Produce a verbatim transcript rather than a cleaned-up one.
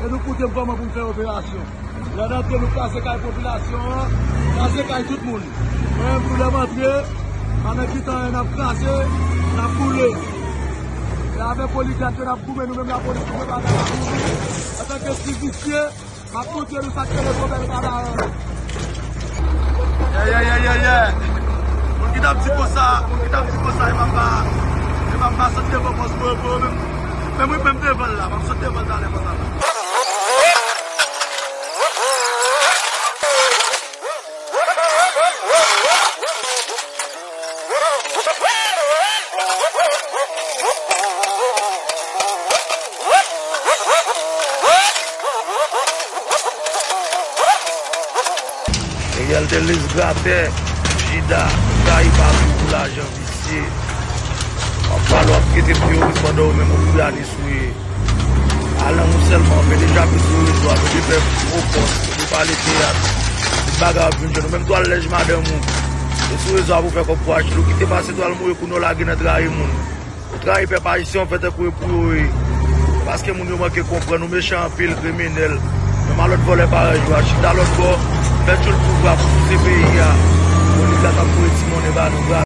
E nou koute m kòman pou m fè operasyon. Lè n antre, nou kraze kay popilasyon an, kraze kay tout moun. Mwen menm tou, lè m antre, pa nan kite anyen, n ap kraze, n ap boule. E avèk oligat yo, n ap goumen, nou menm lapolis, nou fè bagay la pou nou. Antanke ti visye, m ap montre nou sa k rele gwo bèl kadaran. Yeah, yeah, yeah, yeah, yeah. Moun ki t ap di konsa, moun ki t ap di konsa, e m ap ba, e m ap ba sot devan pòs pou yo, pou yo menm. Men mwen menm devan l la, m ap sot devan l talè konsa la. Ariel te lis gratè, jida, trayi patwon pou lajan visye. W ap pale, w ap trete m teworis pandan ou menm ou pou Yanis ou ye. Alan ou sèlman, mete jape sou rezo a, mete fè gwo pòs, mete pale teyat. Tout bagay ap vin jwenn ou. Menm tou al lèj madanm ou. E sou rezo a pou fè kòb pou achte. Ou kite pase tou al mouri kounye w lage nan trayi moun. Ou trayi pèp ayisyen, ou fè tankou e pou yo ye. Paske moun yo manke konprann, ou mechan anpil, kriminèl. Menm a lòt vòlè parèy ou a, chita lòt bò, fè tchoul pouvwa pou souse peyi a. Oligat ap voye ti monnen ba nou,